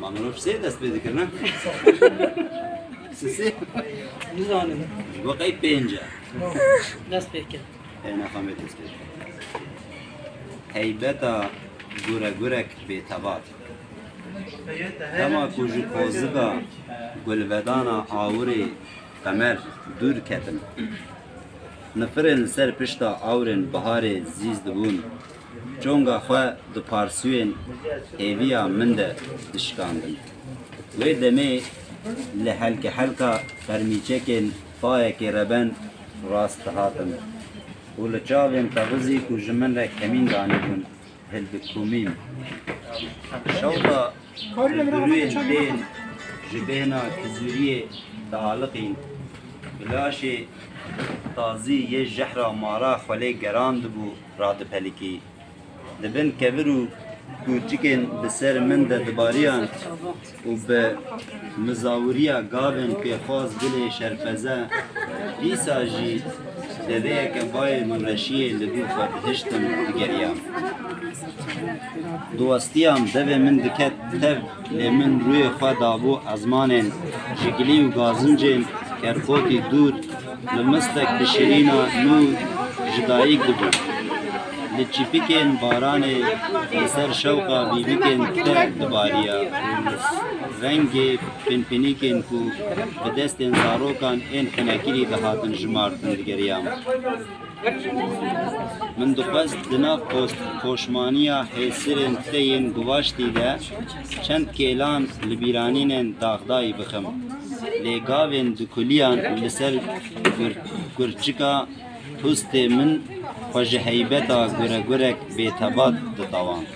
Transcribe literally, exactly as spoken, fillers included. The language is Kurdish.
Ma mirov sê dest pê dikir, ne? Sisê? Nizanim. Ji bo qey pênc e? Dest pê kir. Ê, nexamê dest pê kir. Heybeta guregurek bêtebat. Dema ku ji poziva gulvedana awirê qemer dûr ketim. Nifirên li ser pişta awirên biharê zîz dibûn. Çonga xwe di parsûyên hêviya min de dişikandin. Wê demê li helkehelka fermîçekên payekê reben rast dihatin û li çavên texizî ku ji min re kemîn danîbûn hildikomîn. Şewta duyên tên ji bêhna kizûriyê dialiqîn. Bi laşê tazî yê jehra mara xwelê geran dibû radipelikî. Di bin kevir û kûçikên bi ser min de dibariyan û bi mizawiriya gavên pêxwaz gulê şerpeze, dîsa jî deveyeke bayê nûreşiyê li dû xwe dihiştim, digeriyam. Diwestiyam devê min diket tev, lê min rûyê xwe dabû ezmanên ji gilî û gazincên Kerkotî dûr, li mistek bi şirîna nû ji dayik dibû. Li çîpikên baranê li ser şewqa bîbikên te dibariya û li rengê pinpinîkên ku bi destên zarokan ên xinekirî dihatin jimartin digeriyam. Min dixwest di nav post-, poşmaniya hêsirên te yên guvaştî de çend kêlan li bîranînên daxdayî bixim. Lê gavên dikuliyan li ser gur-, gurçika hustê min xwe ji heybeta guregurek bêtebat ditewand.